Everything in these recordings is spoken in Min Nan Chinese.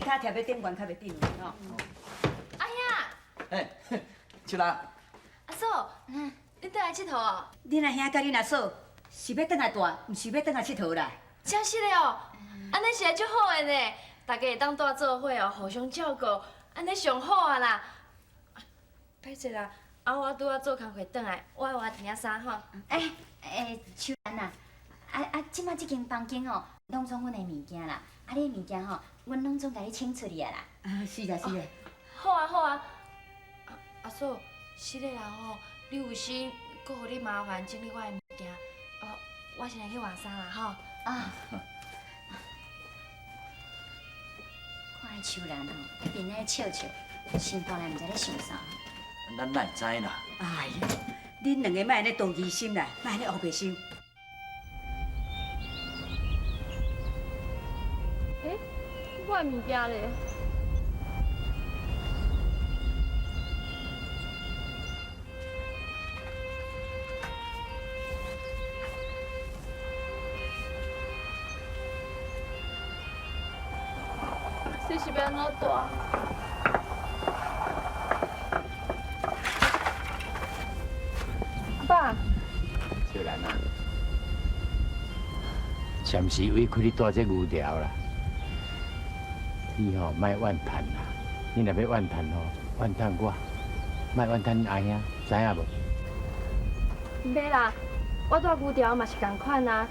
跤貼咧頂懸較袂頂吼。阿兄，嘿，秋蘭。阿嫂，恁轉來𨑨迌哦？恁阿兄佮恁阿嫂是欲轉來蹛，毋是欲轉來𨑨迌啦。真實的哦，按呢實在足好的呢，大家會當蹛做伙哦，互相照顧，按呢上好啊啦。歹勢啦，啊我拄仔做工課轉來，我愛換一領衫吼。欸欸，秋蘭啊，啊啊，這擺這間房間哦，攏總阮的物件啦，啊你的物件吼，阮攏總共你清出去啊啦。啊，是啦是啦。好啊好啊，阿阿嫂，是的啦吼，你有心，閣予你麻煩整理我的物件，哦，我先來去換衫啦吼。啊。看彼秋蘭吼，彼邊咧笑笑，心肝內毋知咧想啥。咱哪會知啦？哎喲，恁兩個莫按呢多疑心啦，莫按呢烏白想。欸，我的物件咧？這是欲按怎蹛？阿爸。秋蘭啊，暫時委屈你帶這牛條啦，你吼莫怨嘆啦，你若欲怨嘆吼，怨嘆我，莫怨嘆恁阿兄，知影無？袂啦，我帶牛條嘛是仝款啊，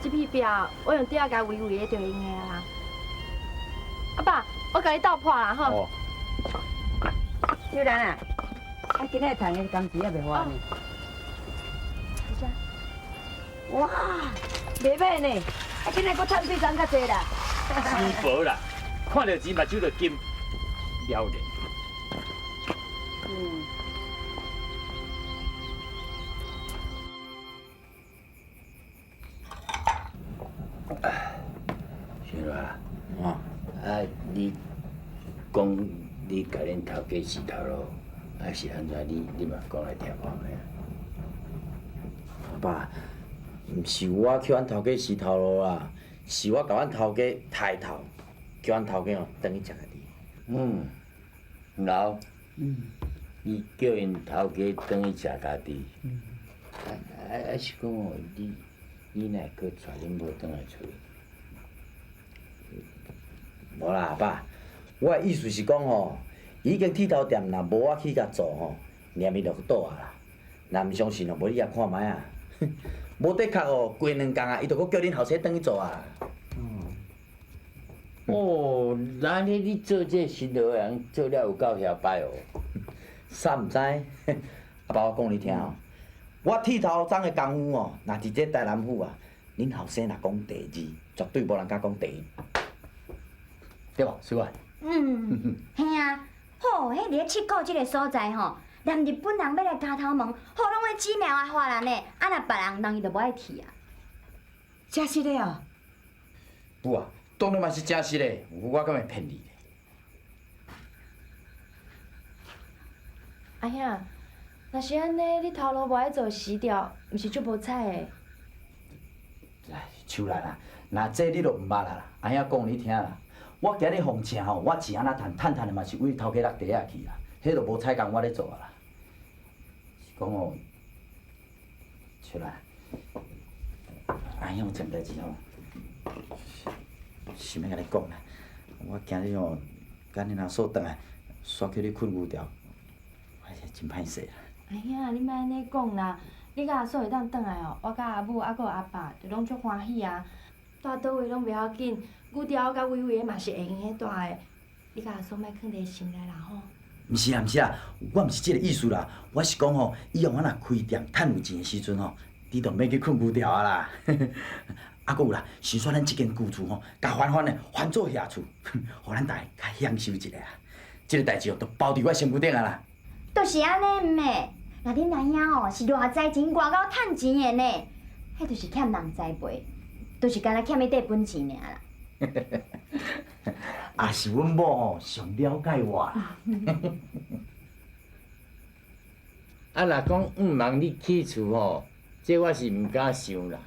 這片壁我用釘仔共圍圍的就會用的啦。阿爸，我共你鬥破啦吼。秋蘭啊，啊今仔趁的工錢猶未還呢。哇，袂歹呢，啊今仔閣趁比昨較濟啦。珠寶啦，看著錢目睭就金，了然。嗯。小羅啊，啊你講你共恁頭家洗頭路，啊是按怎？你你嘛講來聽看覓啊？阿爸，毋是我去阮頭家洗頭路啦，是我共阮頭家刣頭，叫阮頭家哦轉去食家己。嗯，然後，你叫𪜶頭家轉去食家己。嗯。啊啊啊！是講哦，你你哪會閣帶恁某轉來厝裡？無啦，阿爸，我的意思是講吼，伊已經剃頭店，若無我去共做吼，念伊就倒啊啦。若毋相信哦，無你來看覓啊。無的確哦，過兩工啊，伊就閣叫恁後生轉去做啊。哦，那你你做這新羅人做了有夠遐歹哦？啥毋知？阿爸，我講你聽哦，我剃頭鬃的功夫哦，若佇這台南府啊，恁後生若講第二，絕對無人敢講第一。對無，水我。嗯，嘿啊，吼，彼佇咧七股這个所在吼，連日本人欲來咬頭毛，吼，攏會指名愛華人呢，啊，若別人，人伊就無愛剃啊。真實的哦？母啊，當然嘛是真實的，我敢會騙你？阿兄，若是按呢，你頭路無愛做時調，毋是足無彩的？哎，秋蘭啊，若這你就毋捌啦，阿兄講你聽啦。我今日奉請吼，我錢按怎趁，趁趁的嘛是為頭家落地仔去啦，彼就無彩工我咧做啊啦。是講哦，秋蘭，阿兄有一件代誌吼，想欲共你講啦。我今日吼，佮恁阿嫂轉來，煞叫你睏牛條，我是真歹勢啦。阿兄，你莫按呢講啦，你佮阿嫂會當轉來哦，我佮阿母猶閣有阿爸，就攏足歡喜啊。蹛佗位攏袂要緊，牛條佮微微的嘛是會用得蹛的。你佮阿嫂莫囥佇心內啦吼。毋是啊，毋是啊，我毋是這个意思啦，我是講吼，以後我若開店趁有錢的時陣吼，你就免去睏牛條啊啦。啊，閣有啦，想說咱這間舊厝吼，共翻翻的，翻做額厝，予咱逐家較享受一下啊。這个代誌哦，就包佇我身軀頂啊啦。就是按呢，毋的。若恁阿兄吼是偌知錢，偌𠢕趁錢的呢，彼就是欠人栽培，就是干焦欠彼塊本錢爾啦。也是阮某吼上了解我啦。啊，若講向望你起厝吼，這我是毋敢想啦。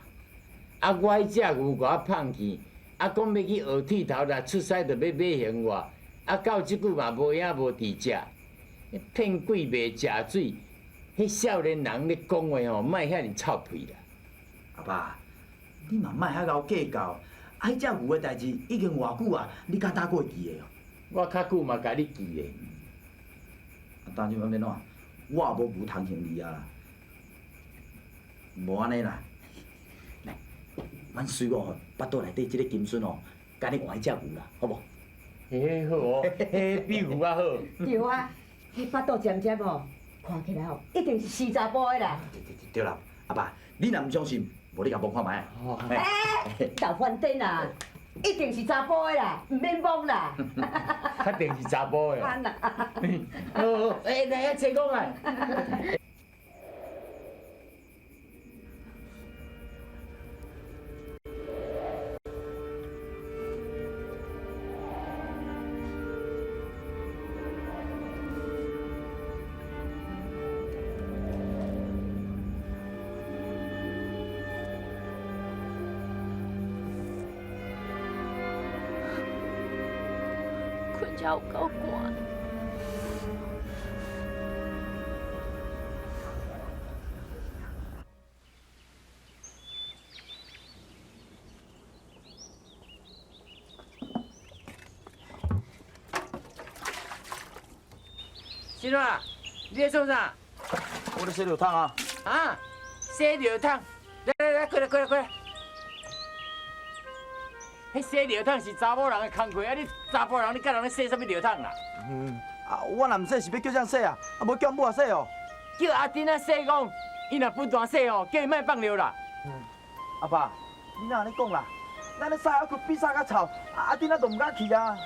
啊，我彼隻牛共我放去，啊，啊，讲欲去学剃头啦，出师就欲买嫌我，啊，到这久嘛无影无伫遮，骗鬼袂食水，彼少年人咧讲话吼，莫遐尔臭屁啦。阿爸，你嘛莫遐𠢕计较，啊，彼只牛的代志已经偌久啊，你敢当阁会记得哦？我较久嘛共你记咧。啊，当阵欲按怎？我也无牛通行你啊啦。无按呢啦，来，阮随我吼，腹肚内底这个金孙吼，共你换彼只牛啦，好无？嘿好哦，彼比牛较好。对啊，彼腹肚尖尖吼，看起来吼，一定是生查埔的啦。对对对啦，阿爸，你若毋相信，无你共摸看觅。欸，豆翻颠啦，一定是查埔的啦，毋免摸啦。确定是查埔的。好好，欸，来啊，坐讲啊。困遮有够寒。新华，你咧创啥？我咧洗尿桶啊。啊，洗尿桶？来来来，过来过来过来。彼洗尿桶是查某人的工课，啊你查埔人，你佮人咧洗啥物尿桶啦？啊，我若毋洗是欲叫谁洗啊？啊，无叫某仔洗哦。叫阿珍仔洗讲，伊若不断洗哦，叫伊莫放尿啦。阿爸，你哪按呢讲啦？咱咧屎仔窟比屎较臭，阿珍仔都毋敢去啊。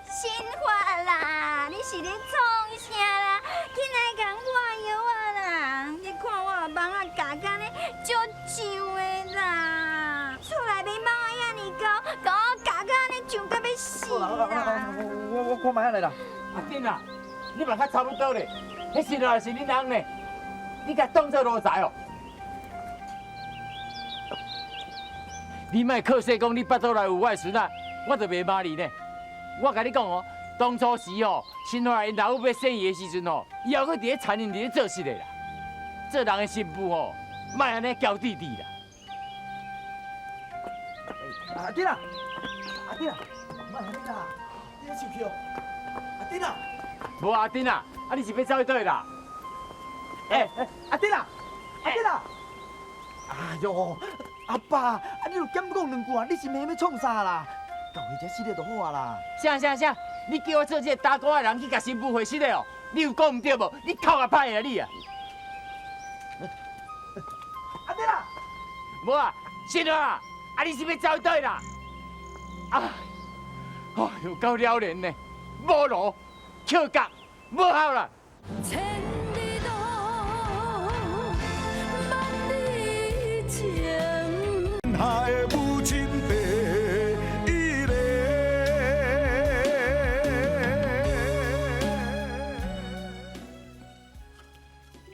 新发啦，你是咧创啥啦？起来共我药啊啦！你看我的蠓仔咬甲呢足痒的啦，厝内面蠓仔遐尔高，共我咬甲按呢痒甲欲死啦！我看觅下来啦。阿珍啊，你嘛较差不多咧，彼新发是恁翁呢，你共当做奴才哦？你莫靠势讲你腹肚内有我的孙仔，我就袂骂你呢。我共你讲哦，当初时哦，新华𪜶老母欲生伊的时阵哦，伊犹阁伫咧田园伫咧做事的啦。做人的媳妇吼，莫按呢娇滴滴啦。阿珍啊，阿珍啊，莫按呢啦，你咧生气哦？阿珍啊，无阿珍啊，啊你是欲走去佗啦？欸，阿珍啊，阿珍啊，哎哟，阿爸，啊你著减讲两句啊，你是欲欲创啥啦？到彼才死咧就好啊啦！啥啥啥？你叫我做这个打鼓的人去共新妇会失的哦？你有讲毋对无？你口也歹啊你啊！阿珍啊，无啊，新华啊，啊你是欲走去佗啦？啊，哎有够了然呢，无路，翘角，无效啦！千里路，万里情。下的母亲第一个。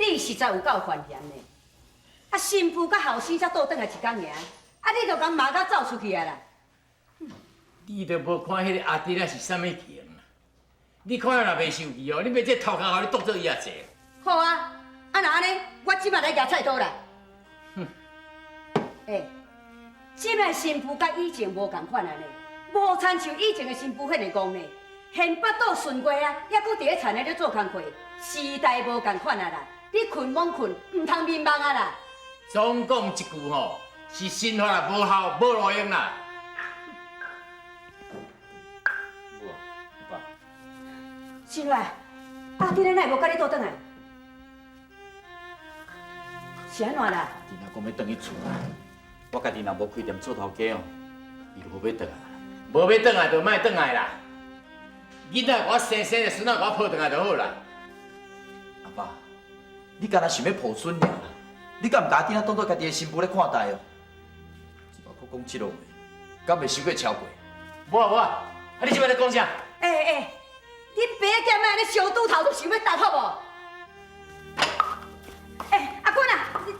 你实在有够犯嫌的，啊，新妇佮后生才倒转来一工尔，啊，你就共骂甲走出去啊啦！你都无看彼个阿珍仔是啥物型啦？你看若袂受气哦，你欲这头壳予你当做伊也济。好啊，啊若按呢，我这摆来举菜刀啦。欸，这摆新妇佮以前无仝款啊呢，无亲像以前的新妇彼个戆呢，现腹肚顺过啊，犹阁伫咧田里咧做工课，时代无仝款啊啦。你困罔困，毋通眠梦啊啦！总讲一句吼，是新发啦，无效，无路用啦。母啊，爸。新发，阿珍哪会无佮你倒转来？是按怎啦？阿珍仔讲欲转去厝啦，我家己若无开店做头家哦，伊就无欲转来啦。无欲转来就莫转来啦。囡仔共我生生的孙仔共我抱转来就好啦。阿爸，你敢若想欲抱孙尔啦？你敢毋共阿珍仔当做家己的新妇咧看待哦？这摆阁讲这落话，敢袂伤过超过？无啊无啊，啊你这摆咧讲啥？欸欸，恁爸仔囝莫按呢烧拄头都想欲踏好无？欸，阿君啊，你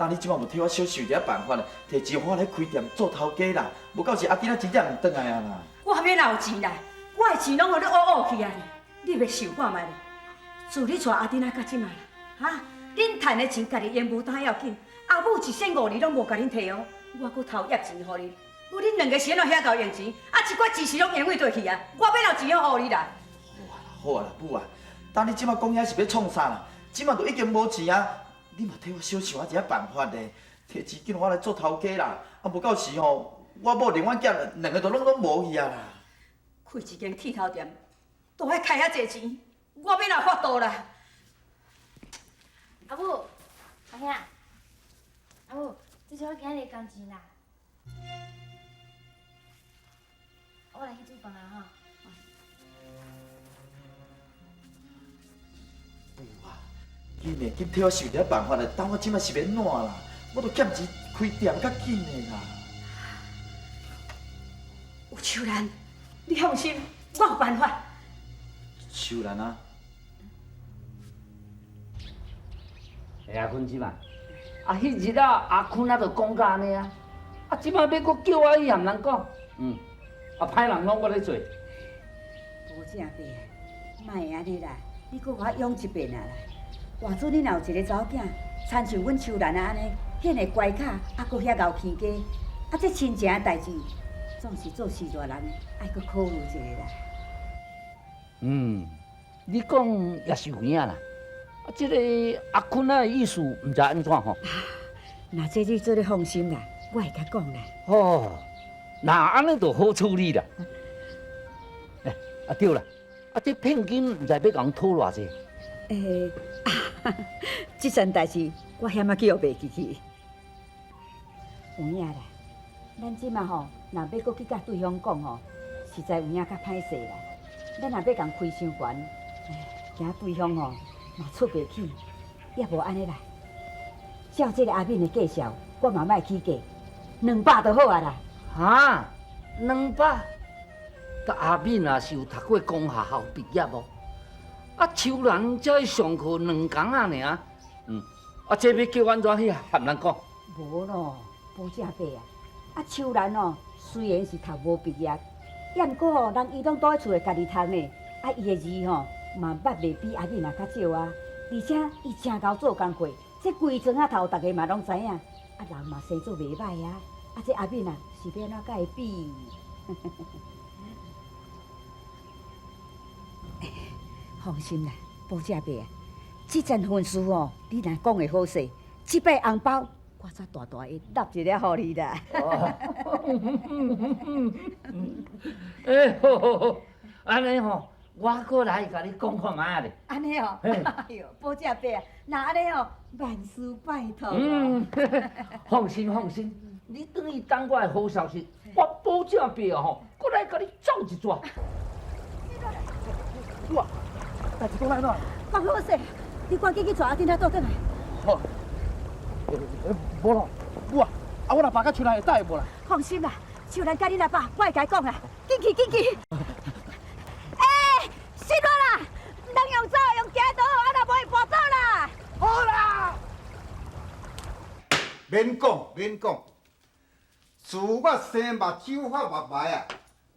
但你這擺無替我小想一下辦法，提錢予我來開店做頭家啦。無到時阿珍仔真正毋轉來啊啦。我欲哪有錢啦？我的錢攏予你挖挖去啊！你欲想看覓咧？自你娶阿珍仔到這擺，哈，恁趁的錢家己用無當要緊，阿母一仙五厘攏無共恁提哦，我閣偷挹錢予恁，無恁兩个是按怎遐𠢕用錢？啊，一寡錢是攏用佗佗去啊？我欲哪有錢好予你啦？好啊啦，母啊，但你這擺講遐是欲創啥啦？這擺都已經無錢啊！你嘛替我小想一下辦法咧，提錢緊予我來做頭家啦！啊，無到時吼，我某連阮囝兩个都攏無去啊啦！開一間剃頭店，都愛開遐濟錢，我欲哪有法度啦？阿母，阿兄，阿母，這是我今日的工錢啦。我來去煮飯啊吼。母啊，緊的，緊替我想一下辦法啦！等我這擺是欲按怎啦？我都欠錢開店較緊的啦。有秋蘭，你放心，我有辦法。秋蘭啊！欸，阿坤姊嘛，啊，彼日啊，阿坤啊，就講甲按呢啊，啊，這擺欲閣叫我去和人講，嗯，啊，歹人攏我咧做。無正伯，莫按呢啦，你閣予我養一遍啊啦。偌准你若有一个查某囝，親像阮秋蘭啊按呢，遐爾乖巧，啊，閣遐𠢕起家，啊，這親情的代誌，總是做序大人愛閣考慮一下啦。嗯，你講也是有影啦。啊，這个阿坤仔的意思，毋知按怎吼？若這你做咧放心啦，我會共講啦。哦，那按呢就好處理啦。欸，啊對啦，啊這聘金毋知欲共阮討偌濟？欸，這層代誌我險仔記予袂記去。有影啦，咱這馬吼，若欲閣去佮對方講吼，實在有影較歹勢啦。咱若欲共開傷懸，驚對方吼嘛出袂起，也無按呢啦。照這个阿敏的介紹，我嘛莫起價，200就好啊啦。哈，200？佮阿敏也是有讀過公學校畢業無？啊，秋蘭才去上課兩工仔爾，嗯，啊，這欲叫按怎去和人講？無咯，無正伯啊！啊，秋蘭哦，雖然是讀無畢業，也毋過吼，人伊攏蹛佇厝內家己讀呢。啊，伊的字吼嘛捌袂比阿敏仔較少啊。而且伊誠𠢕做工課，這規庄仔頭逐个嘛攏知影。啊，人嘛生做袂歹啊。啊，這阿敏啊，是欲按怎佮伊比？放心啦，寶姐伯啊，這層婚事哦，你若講會好勢，這擺紅包我才大大的納一粒予你啦。欸，好好好，按呢吼，我閣來共你講看覓仔咧。按呢哦，哎喲，寶姐伯啊，若按呢哦，萬事拜託。嗯，放心放心，你轉去等我的好消息，我保證伯吼，閣來共你走一逝。哇，代誌講按怎？講好勢，你趕緊去帶阿珍仔倒轉來。好。無咯，母啊，啊，阮阿爸佮秋蘭會答應無啦？放心啦，秋蘭佮恁阿爸，我會共伊講啦。緊去緊去。欸，失落啦，毋通用走，用行就好，啊，若無會跋倒啦。好啦。免講免講，自我生目睭發目眉啊，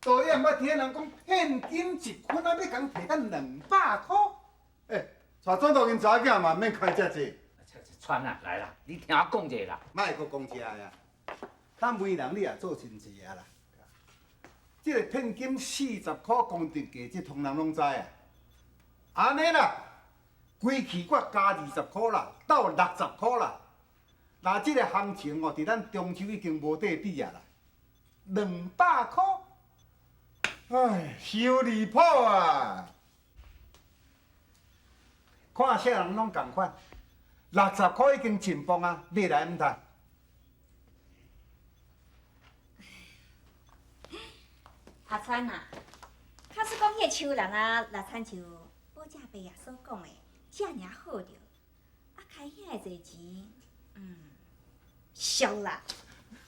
倒也毋捌聽人講現金一坤仔欲共提到200箍。欸，娶轉頭𪜶查某囝嘛，免開遮濟。川啊，來啦，你聽我講一下啦。莫閣講這个啊，咱為人你也做真濟啊啦。這个聘金40箍公定價，這通人攏知啊。按呢啦，規氣我加20箍啦，到60箍啦。若這个行情哦，佇咱中秋已經無得比啊啦，200箍，唉，傷離譜啊！看啥人攏仝款，60箍已經盡磅啊，買來毋通？阿川啊，假使講彼个秋蘭啊，若親像寶姐伯啊所講的，遮爾好著，啊開遐濟錢，嗯，俗啦。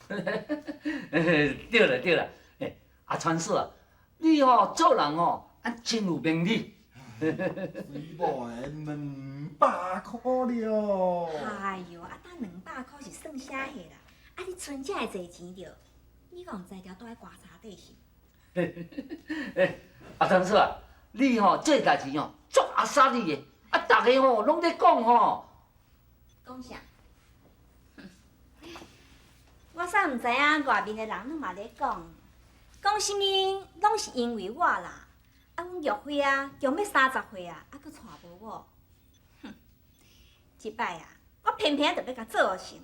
對啦對啦，欸，阿川嫂啊，你吼做人吼，啊真有明理。水某的200箍了。哎哟，啊，当200箍是算啥货啦？啊，你存遮会济钱著？你讲才调住佇棺材底是？欸，阿张嫂啊，你吼这代志吼足阿杀你的，啊，逐个吼拢咧讲吼。讲啥？我煞毋知影外面的人拢嘛咧讲，讲啥物拢是因为我啦。啊，阮玉辉啊，强欲30岁啊，啊，阁娶无某。哼，这摆啊，我偏偏就欲共做成，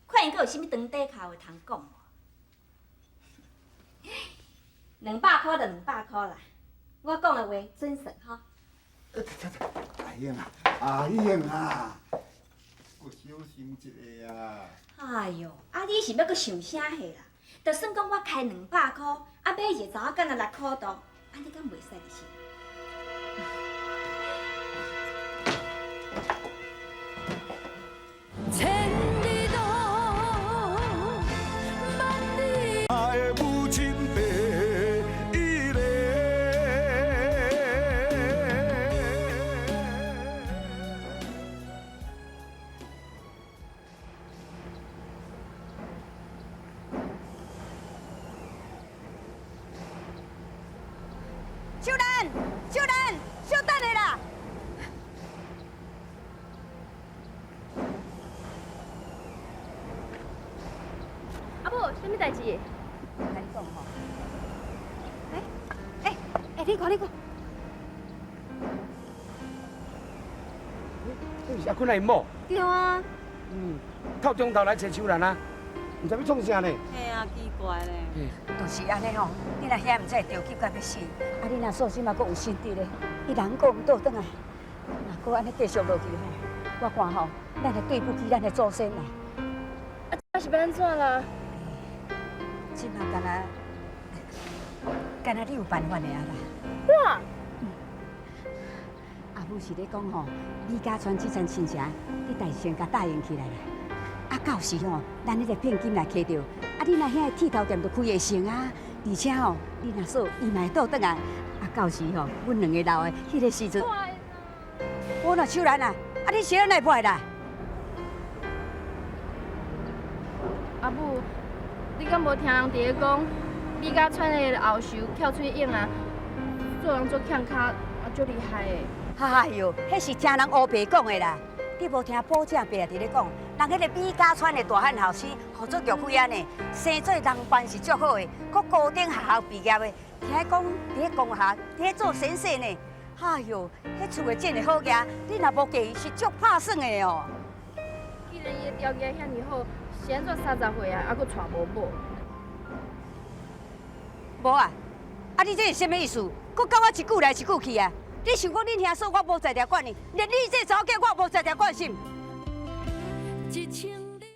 看伊阁有啥物长短跤话通讲无？200箍就200箍啦，我讲的话准算吼。阿英啊，阿英啊，阁小心一下啊！哎哟，啊你是欲阁想啥货啦？就算讲我开200箍，啊买一个查某囡仔来苦度，按呢敢袂使就是？千里路，万里。的母亲第一个。秀兰，秀兰，小等下啦！阿母，啥物代志？我共你讲吼，欸欸欸，你看你看，这是阿坤的某。对啊。嗯，透中昼来揣秋兰啊，毋知欲创啥呢？嘿啊，奇怪咧。就是按呢吼，你若遐毋知会著急到欲死，啊你若素心嘛阁有心得咧，伊人阁毋倒转来，若阁按呢继续落去吼，我看吼，咱会对不起咱的祖先啦。啊，这是欲按怎啦？这马敢若，敢若你有办法的啊啦。我。阿母是咧讲吼，李家川这层亲情，你代先共答应起来啦。啊，到时吼，咱彼个聘金来揢著，啊，你若遐个剃头店就开会成啊。而且吼，你若嫂伊嘛会倒转来，啊，到时吼，阮两个老的彼个时阵，我若秋兰啊，啊，你是按怎会破啦？阿母，你敢无听人伫咧讲，李家川的后仇翘喙勇啊，做人足欠跤，啊足厉害的。哎哟，彼是听人乌白讲的啦。你无听宝姐伯伫咧讲，人彼个米家川的大汉后生，号做玉辉安呢，生做人班是足好的，阁高等学校毕业的，听讲伫咧公学，伫咧做先生呢。哎哟，彼厝的种的好额，你若无嫁伊是足拍算的哦。既然伊的条件遐尔好，是按怎30岁啊，犹阁娶无某？无啊！啊，你这是啥物意思？阁佮我一句来一句去啊！你想讲恁兄嫂我无才调管你，连你这查某囝我无才调管是毋？一千